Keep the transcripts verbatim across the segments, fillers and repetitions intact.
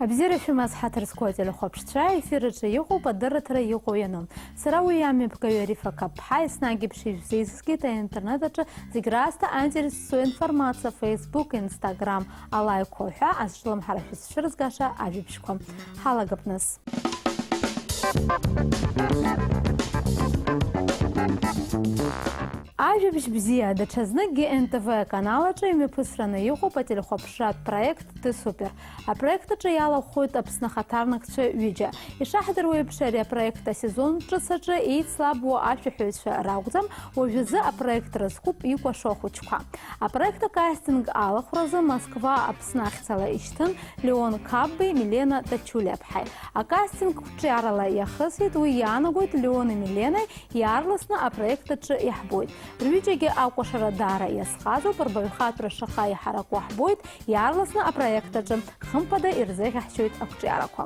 Абзиара шәымаз, ҳаҭыр зқәу ателехәаԥшцәа, аефир аҿы иҟоуп адырраҭара Иҟоу иану. Сара уи амҩаԥгаҩы Арифа Қапԥҳа, еснагь еиԥш ишәзеизызгеит аинтернет аҿы зегь раасҭа аинтерес зцу информациа Facebook, Instagram, алаиқәа ҳәа азҿлымҳара шәызцәырызгаша ажәабжьқәа. Ҳалагап нас. Ажәабжь бзиа, даҽазныкгьы Н Т В аканал аҿы имҩаԥысраны иҟоуп ателехәаԥшратә проект Ты супер. Апроект аҿы иалахәхоит Аԥсны ахаҭарнакцәа ҩыџьа. Ишаҳдыруа еиԥш, ари апроект асезон ҿыц аҿы еицлабуа ашәаҳәаҩцәа ракәӡам, уажәазы апроект рызкуп икәашо ахәыҷқәа. Апроект акастинг алахәразы Москва, Аԥсны ахьӡала ишьҭын Леон Қапбеи Милена Тачулиаԥҳаи. Акастинг қәҿиарала иахысит, уи иаанагоит Леони Миленеи иаарласны апроект аҿы иаҳбоит. Рҩыџьагьы акәашара даара иазхазоуп, рбаҩхатәра шаҟа иҳараку ҳбоит, иаарласны апроект аҿы, хымԥада, ирзеиӷьаҳшьоит ақәҿиарақәа.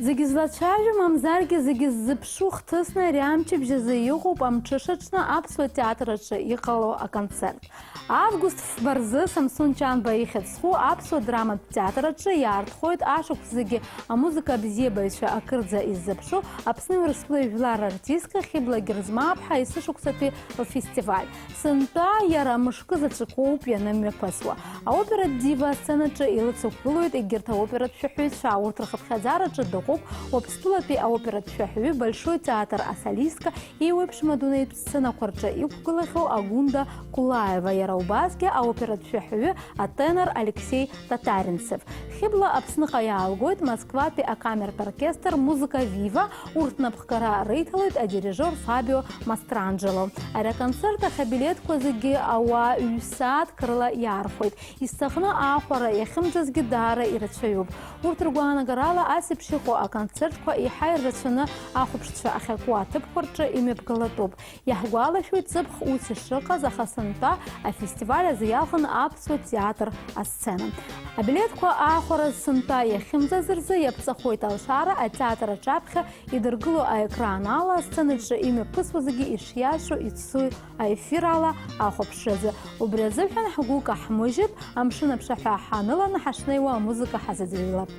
Зегьы злацәажәо, мамзаргьы зегьы ззыԥшу хҭысны ари амчыбжь азы иҟоуп амҽышаҽны Аԥсуа театр аҿы иҟало аконцерт. Август фба рзы Самсон Ҷанба ихьӡ зху Аԥсуа драматә театр аҿы иаартхоит ашықәс зегьы амузыка абзиабаҩцәа акырӡа иззыԥшу Аԥсны Урыстәылеи жәлар рартистка Хьыбла Герзмааԥҳа есышықәсатәи лфестиваль. Сынтәа иара мышкы заҵәыкоуп ианымҩаԥысуа. Аоператә дива асценаҿы илыцықәгылоит егьырҭ аоператә шәаҳәаҩцәа, урҭ рхыԥхьаӡараҿы дыҟоуп Уаԥстәылатәи аоператә шәаҳәаҩы, Большой театр асолистка, еиуеиԥшым адунеитә сценақәа рҿы иқәгылахьоу Агунда Кулаева, иара убасгьы аоператә шәаҳәаҩы атенор Алексеи Татаринцев. Хьыбла Аԥсныҟа иаалгоит Москватәи акамертә оркестр Музыка Вива, урҭ напхгара реиҭалоит адирижиор Фабио Мастранджело. Ари аконцерт ахь абилеҭқәа зегьы ауаа ҩ-сааҭк рыла иаархәоит. Изҭахны аахәара иахьымӡазгьы даара ирацәаҩуп. Урҭ ргәаанагарала, ас еиԥш иҟоу аконцертқәа еиҳа ирацәаны ахәаԥшцәа ахьакуа аҭыԥқәа рҿы имҩаԥгалатәуп. Иаҳгәалашәоит ҵыԥх ус ишыҟаз, аха сынтәа афестиваль азы иалхын аԥсуа театр асцена. Абилеҭқәа аахәара сынтәа иахьымӡаз рзы иаԥҵахоит алшара атеатр аҿаԥхьа идыргыло аекран ала, асценаҿы имҩаԥысуа зегьы ишиашоу ицу аефир ала ахәаԥшразы. Убри азыҳәан ҳгәы каҳмыжьып, амшын аԥшаҳәа ҳаныланы ҳашнеиуа амузыка ҳазыӡырҩлап.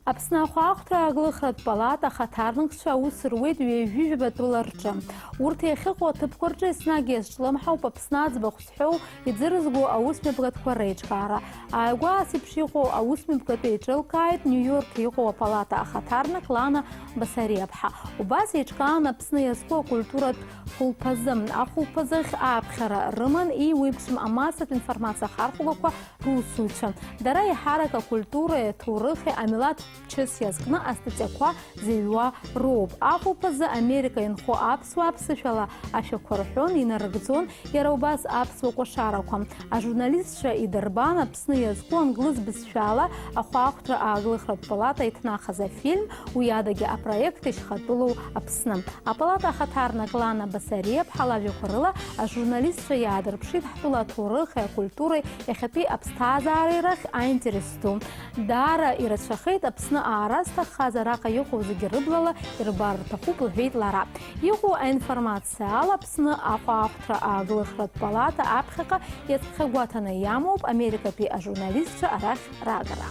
Аԥсны ахәаахәҭра ааглыхратә палата ахаҭарнакцәа аус руеит ҩажәи жәаба тәыла рҿы. Урҭ иахьыҟоу аҭыԥқәа рҿы еснагь иазҿлымҳауп Аԥсны аӡбахә зҳәоу иӡырызго аусмҩаԥгатәқәа реиҿкаара. Ааигәа ас еиԥш иҟоу аусмҩаԥгатә еиҿылкааит Нью-Йорк иҟоу апалата ахаҭарнак Лана Басариаԥҳа. Убас еиҿкаан Аԥсны иазку акультуратә хәылԥазы. Ахәылԥазыхь ааԥхьара рыман еиуеиԥшым амассатә информациа ахархәагақәа русуцәа. Дара еиҳарак акультуреи, аҭоурыхи, амилаҭтә чыс иазкны астатиақәа зыҩуа роуп. Ахәылԥазы Америка инхо аԥсуаа ԥсышәала ашәақәа рҳәон, инарыгӡон иара убас аԥсуа кәашарақәа. Ажурналистцәа идырбан Аԥсны иазку англыз бызшәала ахәаахәҭра ааглыхратә палата иҭнахыз афильм, уи адагьы апроект Ишьхатәылоу Аԥсны. Апалата ахаҭарнак Лана Басариаԥҳа лажәақәа рыла ажурналистцәа иаадырԥшит ҳтәыла аҭоурыхи акультуреи иахьатәи аԥсҭазаареи рахь аинтерес ду. Даара ирацәахеит Аԥсны аара зҭаххаз, араҟа иҟоу зегьы рыблала ирбар рҭахуп, лҳәеит лара. Иҟоу аинформациа ала, Аԥсны ахәаахәҭра ааглыхратә палата аԥхьаҟа иацәхьагәаҭаны иамоуп америкатәи ажурналистцәа арахь раагара.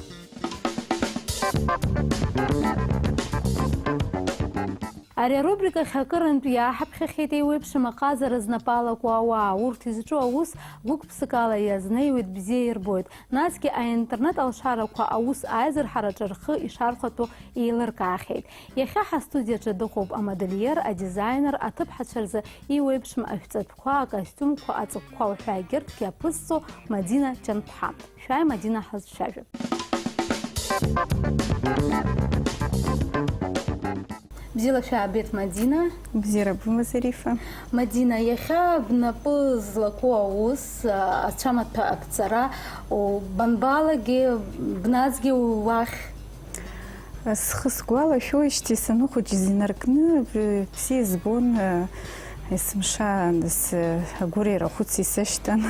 Ари арубрикахь акырынтә иааҳаԥхьахьеит еиуеиԥшым аҟазара знапы алаку ауаа. Урҭ изҿу аус гәык-ԥсыкала иазнеиуеит, бзиа ирбоит. Насгьы аинтернет алшарақәа аус аизырҳараҿы рхы ишархәатәу еилыркаахьеит. Иахьа ҳастудиаҿы дыҟоуп амодельер, адизайнер, аҭыԥҳацәа рзы еиуеиԥшым ашәҵатәқәа, акостиумқәа, аҵыкқәа уҳәа егьырҭгьы аԥызҵо Мадина Ҷанԥҳа. Шәааи, Мадина, ҳазцәажәап. Бзиала шәаабеит, Мадина. Бзиара бымаз, Арифа. Мадина, иахьа бнапы злаку аус, а, ацәамаҭәа аԥҵара, о, банбалагеи, бназгеи уахь? Схы сгәалашәоижьҭеи саныхәыҷыз инаркны, б-, бзиа избон, э, есымша, нас, э, агәырҩара хәыц исышьҭан.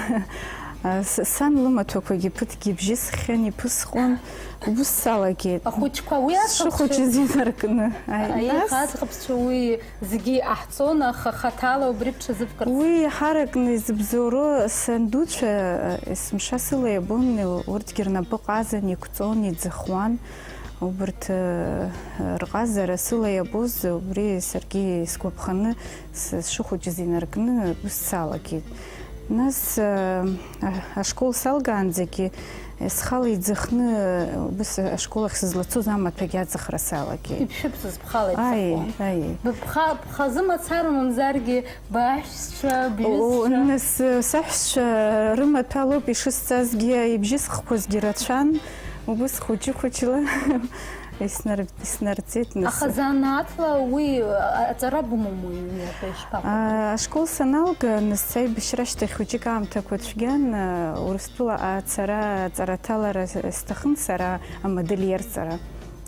Сан лымаҭәақәагьы ԥыҭк ибжьысххьан, иԥысҟон, убыс салагеит. Ахәыҷқәа уи аӡӷабцәа. Сшыхәыҷыз инаркны. Аиеи, нас аӡӷабцәа уи зегьы иҟаҳҵон, аха хаҭала убри бҽазыбкырц. Уи иаҳаракны изыбзоуроу сандуцәа, есымша сыла иабон, урҭгьы рнапы ҟазан, иқәҵон, иӡахуан. Убарҭ, э, рҟазара сыла иабоз, убри саргьы сгәаԥханы, с-, сшыхәыҷыз инаркны, ус салагеит. Нас, э, а-, ашкол салгаанӡагьы, э, схала иӡахны, э, убыс ашкол ахь сызлацоз амаҭәагьы аӡахра салагеит. Иԥшәыбзыз бхала ибзахон. Аи, аи. Быԥха-, бхазы мацара мамзаргьы баҳәшьцәа, О, бҩызцәа. Нас, э, саҳәшьцәа рымаҭәа лоуп ишысҵазгьы, ибжьысхқәазгьы рацәан, убыс хәыҷы-хәыҷла иснар-, иснарҵеит, нас. Аха занааҭла уи, а, аҵара бымоума, уи акы ишԥаҟоу? А, ашкол саналга, нас, аибашьра ашьҭахь хәыҷык аамҭақәа цәгьан, а, Урыстәыла ацара, аҵара аҭалара с-, сҭахын сара, амодельерҵара.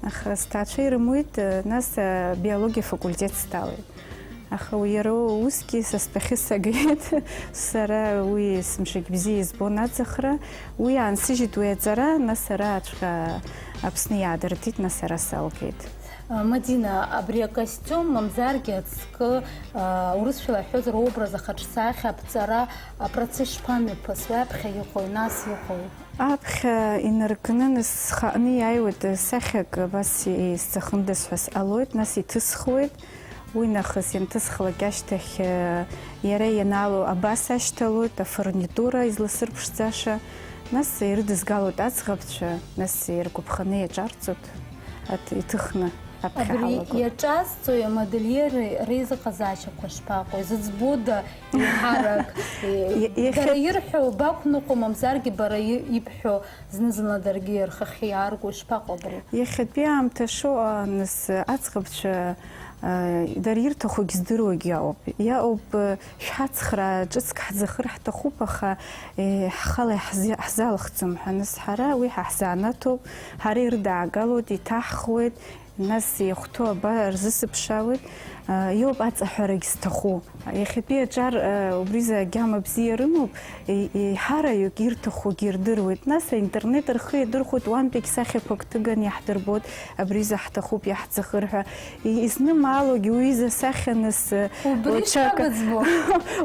Аха сҭаацәа ирымуит, а, нас, а, биологиа факультет сҭалеит. Аха уи иара усгьы са стәахьы сагеит. Сара уи сымшагь бзиа избон аӡахра. Уи аансыжьит уи аҵара, нас сара аҵәҟьа Аԥсны иаадыртит, нас сара салгеит. Мадина, абри акостиум, мамзаргьы ацкы, а, урысшәала ҳҳәозар, образ ахаҿсахьа, аԥҵара, апроцесс шԥамҩаԥысуеи, аԥхьа иҟои, нас иҟои? Аԥхьа инаркны, нас схаҟны иааиуеит, сахьак абас исҵахындаз ҳәа сҟалоит, нас иҭысхуеит. Уи нахыс ианҭысхлак ашьҭахь, э, иара ианаало абас ашьҭалоит, афурнитура изласырԥшӡаша, нас ирыдызгалоит аӡӷабцәа, нас иргәаԥханы иаҿарҵоит, аҭ-, иҭыхны аԥхьа Абри ҳалагоит. Иаҿазҵои амодельери реизыҟазаашьақәа шԥаҟоу? Изыӡбода еиҳарак? Е-, иахьа- Дара ирҳәо бақәныҟәо, мамзаргьы бара и-, ибҳәо зны-зынла даргьы рхахьы иаарго, ишԥаҟоу абри? Иахьатәи аамҭа шыҟоу, нас, аӡӷабцәа Дара ирҭахугь здыруагьы ауп. Иаауп, шәҳацхраа ҿыцк ҳӡахыр ҳҭахуп, аха, ҳхала иаҳзы-, ҳзалхӡом ҳәа. Нас ҳара уи ҳа ҳзанааҭуп, ҳара ирыдаагалоит, иҭаҳхуеит, нас иахәҭоу абар рзысыԥшаауеит. Иоуп аҵаҳәарагь зҭаху. Иахьатәи аҿар, убризы агьама бзиа рымоуп, еиҳараҩык ирҭахугьы ирдыруеит. Нас аинтернет рхы иадырхәоит, уантәигь сахьақәак ҭыганы иаҳдырбоит, абризы ҳҭахуп, иаҳӡахыр ҳәа. И-, изнымаалогьы уи изы асахьа нас, э, Убри ҽак-, шԥабыӡбо?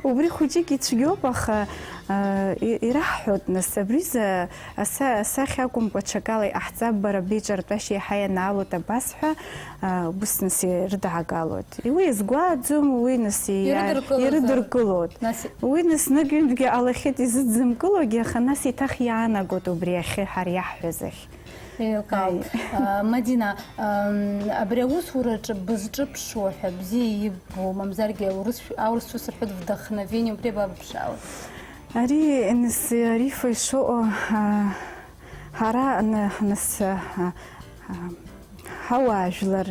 Убри хәыҷык ицәгьоуп, аха, э, и-, ираҳҳәоит нас, абризы аса-, асахьа акәымкәа ҽакала иҟаҳҵап, бара беиҿартәашьа еиҳа ианаалоит абас ҳәа, э, убыс нас ирыдаагалоит. Уи иазгәааӡом, уи нас иа-, Ирыдыркылозар? Ирыдыркылоит. Нас Уи нас знык-ҩынтәгьы ҟалахьеит изыдзымкылогьы, аха нас еиҭах иаанагоит убри ахьы ҳара иаҳҳәаз ахь. Еилкаауп. Аи. А, Мадина, ам, абри аусураҿы бызҿыԥшуа ҳәа бзиа иббо, мамзаргьы аурыс-, аурысшәа сырҳәоит вдохновение, убри абабыԥшаауеи? Ари, нас, Арифа ишыҟоу, а, ҳара, н-, нас, а, а, ҳауаажәлар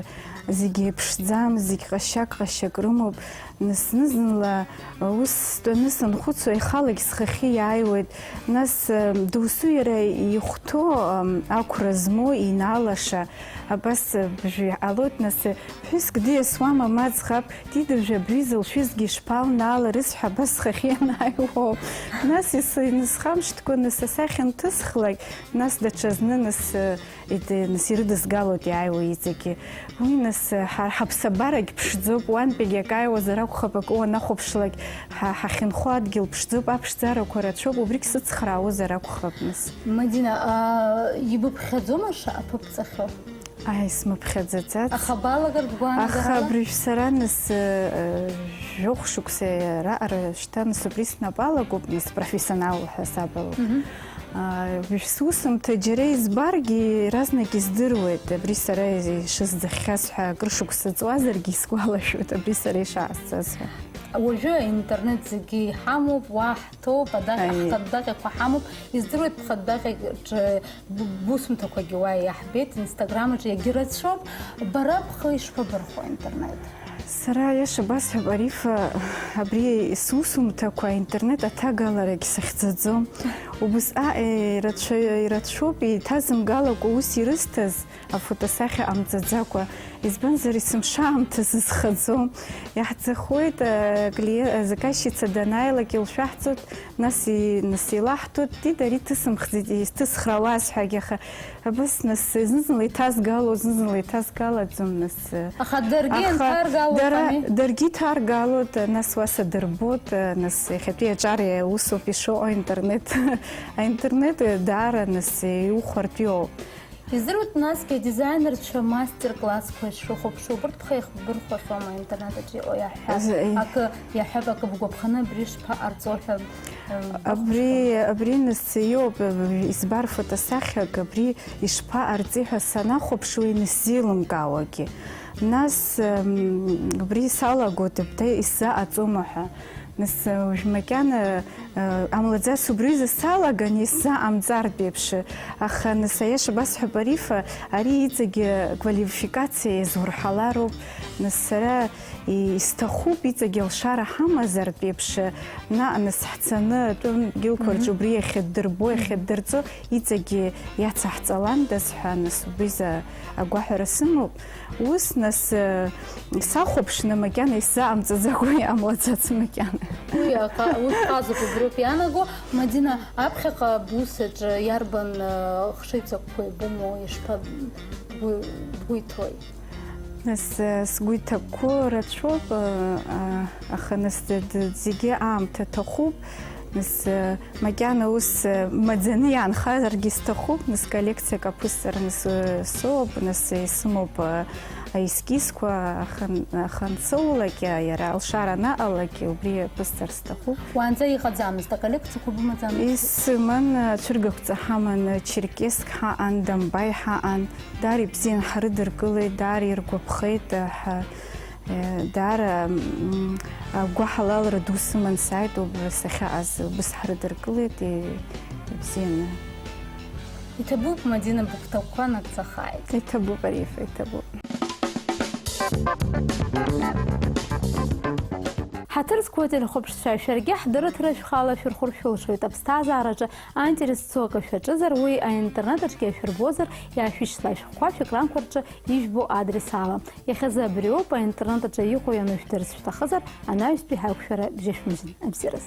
зегьы еиԥшӡам, зегь ҟазшьак-ҟазшьак рымоуп. Зны-зынла ус стәаны санхәыцуа, ихалагь схахьы иааиуеит. Нас, э, досу иара ихәҭоу, ам, ақәра змоу, инаалаша, абас, э, бжәы иҟалоит, нас, э, ԥҳәыск диасуама, ма ӡӷаб, дидыжә абри зылшәызгьы ишԥалнааларыз ҳәа абас схахьы ианааиуоуп. Нас ис-, инысхамышҭкәа, нас асахьа анҭысхлак, нас даҽазны, нас, э, Ит-, нас ирыдызгалоит иааиуа иҵегьы. Уи нас, ҳа-, ҳаԥсабарагь ԥшӡоуп, уантәигьы акы ааиуазар акәхап, акы уанахәаԥшлак, ҳа-, ҳахьынхо адгьыл ԥшӡоуп, аԥшӡарақәа рацәоуп, убригь сыцхраауазар акәхап, нас. Мадина, а, ибыԥхьаӡома ша-, аԥы бҵахьоу? Аи, смыԥхьаӡаӡац. Аха балагар бгәаанагарала? Аха абыржә сара, нас, э, жәохә шықәса раҟара шьҭа, нас, убри снапы алагоуп, нас, профессионалла ҳәа сабалоуп. Мгм. Аа, сусумҭа џьара избаргьы, иаразнак издыруеит, абри сара ишысӡаххьаз ҳәа, акыр шықәса ҵуазаргьы исгәалашәоит, абри сара ишаасҵаз ҳәа. Уажәы аинтернет зегьы иҳамоуп, уа ҳҭоуп, адаҟьа, Аи. Ҳхатә даҟьақәа ҳамоуп, издыруеит, ԥхатә даҟьаҿы б-, бусумҭақәагьы уа иаҳбеит, Instagram аҿы иагьырацәоуп. Бара бхы ишԥабырхәо аинтернет? Сара, аиаша басҳәап, Арифа, абри сусумҭақәа аинтернет аҭагаларагь сахьӡаӡом. Убысҟак ирацәа-, ирацәоуп еиҭазымгалакәа ус ирысҭаз, афотосахьа ҟамҵаӡакәа, избанзар, есымша аамҭа сызхаӡом. Иаҳӡахоит, э, клиент, э, заказчица данааилак илшәаҳҵоит, нас и-, нас илаҳҭоит, ди, ари ҭысымхӡеит, исҭысхрауаз ҳәагьы, аха абас нас зны-зынла иҭазгало, зны-зынла иҭазгалаӡом, нас, э, Аха даргьы аха инҭаргалоит, дара, ами? Даргьы иҭаргалоит, нас уа садырбоит, э, нас иахьатәи аҿар усоуп ишыҟоу, аинтернет, аинтернет, э, даара, нас, э, иухәартә иоуп. Издыруеит, насгьы адизаинерцәа мастер-классқәа шрыхәаԥшуа, убырҭ бхы иахбырхәахьоума, интернет аҿы иҟоу иаҳҳәап, З-, акы иаҳҳәап, акы бгәаԥханы абри шԥаҟарҵо ҳәа, э, Абри, абри нас иоуп, э, избар фотосахьак, абри ишԥаҟарҵеи ҳәа санахәаԥш, уи анысзеилымкаауагьы. Нас, м, убри салагоит, абҭа исзаҟаҵома ҳәа. Нас, э, уажә макьана, э, амлаӡац убризы салаган исзаҟамҵартә еиԥш, аха, нас, аиаша басҳәап, Арифа, ари иҵегьы квалификациа иазурҳалароуп. Нас, сара и-, исҭахуп, иҵегьы алшара ҳамазартә еиԥш, наҟ, нас, ҳцаны атәым дгьылқәа рҿы Мгм. убри иахьыддырбо, Мгм. иахьыддырҵо, иҵегьы иацаҳҵаландаз ҳәа, нас, убризы агәаҳәара сымоуп. Ус, нас, э, сахәаԥшны макьана исзаҟамҵаӡакәа иҟамлаӡац макьана. Уи аха-, уи ҟазоуп убриоуп иаанаго. Мадина, аԥхьаҟа бусаҿы иарбан, э, хшыҩҵакқәа ибымоу, ишԥа-, бгәы-, бгәы иҭои? Нас, э, сгәы иҭабқәоу рацәоуп, э, а, аха, нас, д-, д-, зегьы аамҭа ҭахуп. Нас, э, макьана ус, э, маӡаны иаанхазаргьы сҭахуп, нас, коллекциак аԥысҵараны с-, соуп, нас, исымоуп, э, аескизқәа, ахан-, аха ансоулак, иа-, иара алшара анаҟалак, убри аԥысҵар сҭахуп. Уаанӡа иҟаӡамызт, аколлекциақәа бымаӡамызт? Исыман, э, цәыргақәҵа ҳаман, э, черкесск ҳаҟан, дамбаи ҳаҟан, даара ибзиан ҳрыдыркылеит, даара иргәаԥхеит, э, ҳа-, Э, даара, м, агәыҳалалра ду сыман сааит, убра сахьааз убыс ҳрыдыркылеит, и-, ибзианы. Иҭабуп, Мадина, быгәҭакқәа нагӡахааит. Иҭабуп, Арифа, иҭабуп. Ҳаҭыр зқәу ателехәаԥшцәа, шәаргьы ҳдырраҭара шәхала шәырхәыр шәылшоит. Аԥсҭазаараҿы аинтерес ҵуа акы шәаҿызар, уи аинтернет аҿгьы шәырбозар, иаашәышьҭла ашәҟәқәа шәекранқәа рҿы ижәбо адрес ала. Иахьазы абриоуп, аинтернет аҿы иҟоу ианышәдырц шәҭахызар, анаҩстәи ҳаиқәшәара бжьышәымзын. Абзиараз.